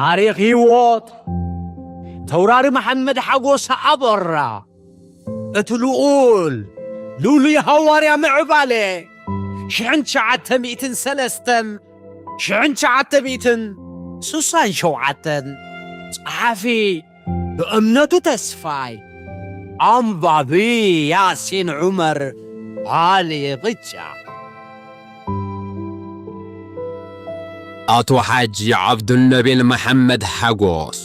ታሪኽ ህይወት ተውራሪ መሓመድ ሓጎስ ኣበራ። እቲ ልኡል ልኡሉይ ሃዋርያ ምዕባለ ሽሕን ትሽዓተ ሚእትን ሰለስተን ሽሕን ትሽዓተ ሚእትን ስሳን ሸውዓተን። ጸሓፊ ብእምነቱ ተስፋይ። ኣንባቢ ያሲን ዑመር። ዓሊ ቅጫ። ኣቶ ሓጂ ዓብዱልነቢል መሓመድ ሓጎስ።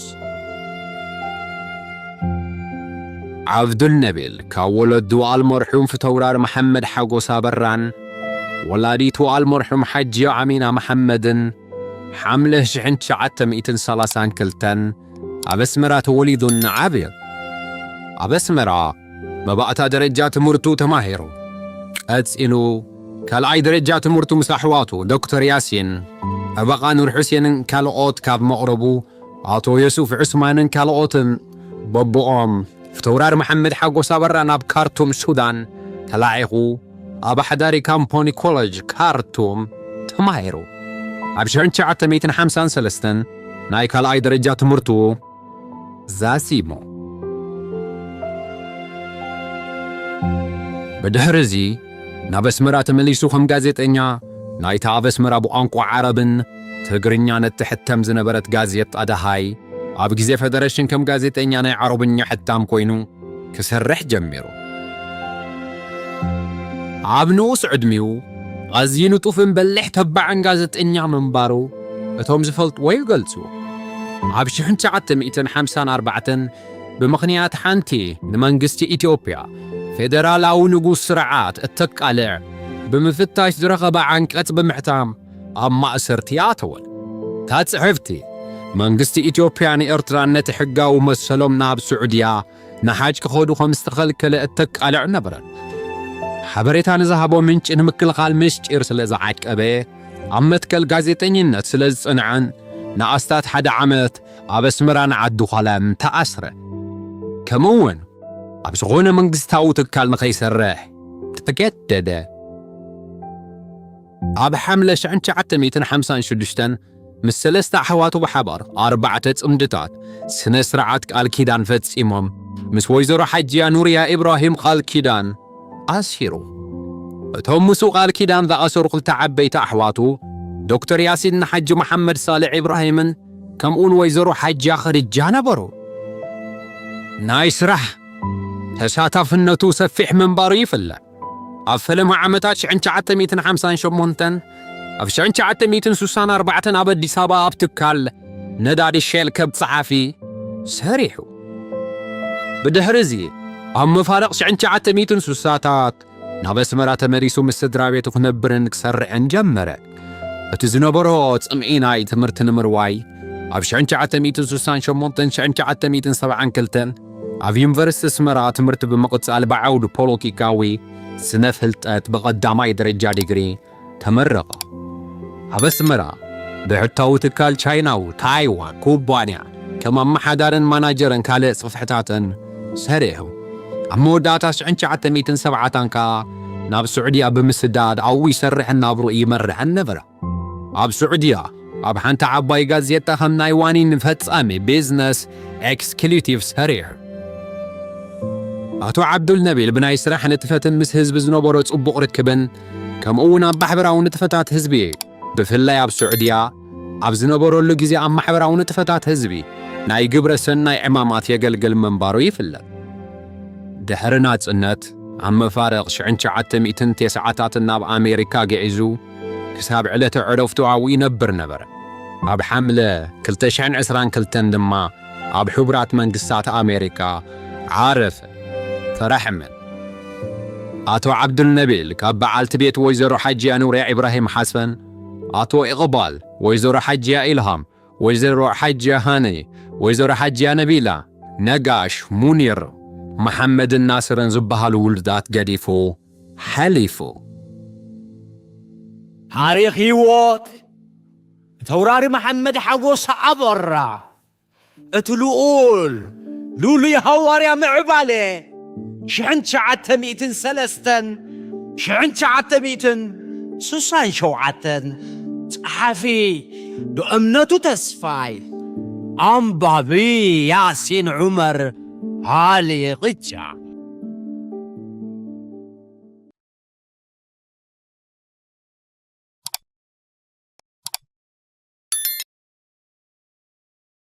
ዓብዱልነቢል ካብ ወለዱ ኣልመርሑም ፊተውራሪ መሓመድ ሓጎስ ኣበራን ወላዲቱ ኣልመርሑም ሓጂ ኣሚና መሓመድን ሓምለ ሽሕን ትሽዓተ ሚእትን ሰላሳን ክልተን ኣብ ኣስመራ ተወሊዱን ዓብዩ። ኣብ ኣስመራ መባእታ ደረጃ ትምህርቱ ተማሂሩ። ቀጺሉ ካልኣይ ደረጃ ትምህርቱ ምስ ኣሕዋቱ ዶክተር ያሲን፣ ጠበቓ ኑር ሑሴንን ካልኦት ካብ መቕረቡ ኣቶ ዮሱፍ ዑስማንን ካልኦትን በቦኦም ፊተውራሪ መሓመድ ሓጎስ ኣበራ ናብ ካርቱም ሱዳን ተላዒኹ ኣብ ኣሕዳሪ ካምፖኒ ኮለጅ ካርቱም ተማሂሩ። ኣብ ሽሕን ትሽዓተ ሚእትን ሓምሳን ሰለስተን ናይ ካልኣይ ደረጃ ትምህርቱ ዛሲሙ። ብድሕሪ እዚ ናብ ኣስመራ ተመሊሱ ከም ጋዜጠኛ ናይታ ኣብ ኣስመራ ብቋንቋ ዓረብን ትግርኛን እትሕተም ዝነበረት ጋዜጣ ደሃይ ኣብ ግዜ ፈደረሽን ከም ጋዜጠኛ ናይ ዓረብኛ ሕታም ኮይኑ ክሰርሕ ጀሚሩ። ኣብ ንኡስ ዕድሚኡ ኣዝዩ ንጡፍን በሊሕ ተባዕን ጋዜጠኛ ምንባሩ እቶም ዝፈልጥዎ ይገልጹ። ኣብ ሽሕን ትሽዓተ ሚእትን ሓምሳን ኣርባዕተን ብምኽንያት ሓንቲ ንመንግስቲ ኢትዮጵያ ፌደራላዊ ንጉስ ስርዓት እተቃልዕ ብምፍታሽ ዝረኸባ ዓንቀጽ ብምሕታም ኣብ ማእሰርቲ ኣተወ። እታ ጽሕፍቲ፣ መንግስቲ ኢትዮጵያ ንኤርትራን ነቲ ሕጋዊ መሰሎም ናብ ስዑድያ ንሓጅ ክኸዱ ከም ዝተኸልከለ እተቃልዕ ነበረት። ሓበሬታ ንዝሃቦ ምንጪ ንምክልኻል ምስጢር ስለ ዝዓቀበ፣ ኣብ መትከል ጋዜጠኝነት ስለ ዝጸንዐን ንኣስታት ሓደ ዓመት ኣብ ኣስመራን ዓዲ ዃላን ተኣስረ። ከምኡ እውን ኣብ ዝኾነ መንግስታዊ ትካል ንኸይሰርሕ ተገደደ። ኣብ ሓምለ ሽሕን ትሽዓተ ሚእትን ሓምሳን ሽዱሽተን ምስ ሰለስተ ኣሕዋቱ ብሓባር ኣርባዕተ ጽምድታት ስነ ስርዓት ቃል ኪዳን ፈጺሞም፣ ምስ ወይዘሮ ሓጅያ ኑርያ ኢብራሂም ቃል ኪዳን ኣሲሩ። እቶም ምስኡ ቃል ኪዳን ዝኣሰሩ ክልተ ዓበይቲ ኣሕዋቱ ዶክተር ያሲን ሓጂ መሓመድ ሳልሕ ኢብራሂምን ከምኡውን ወይዘሮ ሓጅያ ኸድጃ ነበሩ። ናይ ስራሕ ተሳታፍነቱ ሰፊሕ ምንባሩ ይፍለጥ። ኣብ ፈለማ ዓመታት ሽሕን ትሽዓተ ሚእትን ሓምሳን ሸሞንተን ኣብ ሽሕን ትሽዓተ ሚእትን ስሳን ኣርባዕተን ኣብ ኣዲስ ኣበባ ኣብ ትካል ነዳዲ ሼል ከም ጸሓፊ ሰሪሑ። ብድሕሪ እዚ ኣብ መፋርቕ ሽሕን ትሽዓተ ሚእትን ስሳታት ናብ ኣስመራ ተመሊሱ ምስ ስድራ ቤቱ ክነብርን ክሰርዕን ጀመረ። እቲ ዝነበሮ ጽምኢ ናይ ትምህርቲ ንምርዋይ ኣብ ሽሕን ትሽዓተ ሚእትን ስሳን ሸሞንተን ሽሕን ትሽዓተ ሚእትን ሰብዓን ክልተን ኣብ ዩኒቨርሲቲ ኣስመራ ትምህርቲ ብምቕጻል ብዓውዲ ፖለቲካዊ ስነ ፍልጠት ብቐዳማይ ደረጃ ዲግሪ ተመረቐ። ኣብ ኣስመራ ብሕታዊ ትካል ቻይናዊ ታይዋን ኩባንያ ከም ኣመሓዳርን ማናጀርን ካልእ ጽፍሕታትን ሰሪሑ። ኣብ መወዳእታ ሽሕን ትሽዓተ ሚእትን ሰብዓታን ከኣ ናብ ስዑድያ ብምስዳድ ኣብኡ ይሰርሕን ናብርኡ ይመርሕን ነበረ። ኣብ ስዑድያ ኣብ ሓንቲ ዓባይ ጋዜጣ ከም ናይ ዋኒን ፈጻሚ ቢዝነስ ኤክስኪዩቲቭ ሰሪሑ። ኣቶ ዓብዱል ነቢል ብናይ ስራሕ ንጥፈትን ምስ ህዝቢ ዝነበሮ ጽቡቕ ርክብን ከምኡ እውን ኣብ ማሕበራዊ ንጥፈታት ህዝቢ ብፍላይ ኣብ ስዑድያ ኣብ ዝነበረሉ ግዜ ኣብ ማሕበራዊ ንጥፈታት ህዝቢ ናይ ግብረ ሰናይ ዕማማት የገልግል ምንባሩ ይፍለጥ። ድሕሪ ናጽነት ኣብ መፋርቕ ሽሕን ትሽዓተ ሚእትን ተስዓታትን ናብ ኣሜሪካ ግዒዙ ክሳብ ዕለተ ዕረፍቱ ኣብኡ ይነብር ነበረ። ኣብ ሓምለ ክልተ ሽሕን ዕስራን ክልተን ድማ ኣብ ሕቡራት መንግስታት ኣሜሪካ ዓረፈ። ተራሕመን። ኣቶ ዓብዱል ነቢል ካብ በዓልቲ ቤት ወይዘሮ ሓጅያ ኑርያ ኢብራሂም ሓሰን፣ ኣቶ ኢቕባል፣ ወይዘሮ ሓጅያ ኢልሃም፣ ወይዘሮ ሓጅያ ሃኒ፣ ወይዘሮ ሓጅያ ነቢላ፣ ነጋሽ፣ ሙኒር፣ መሓመድን ናስርን ዝበሃሉ ውሉዳት ገዲፉ ሓሊፉ። ታሪኽ ህይወት ተውራሪ መሓመድ ሓጎስ ኣበራ። እቲ ልኡል ልሉይ ሃዋርያ ምዕባለ ሽሕን ትሽዓተ ሚእትን ሰለስተን ሽሕን ትሽዓተ ሚእትን ስሳን ሸውዓተን። ጸሓፊ ብእምነቱ ተስፋይ። ኣንባቢ ያሲን ዑመር ሃሊ ቕጫ።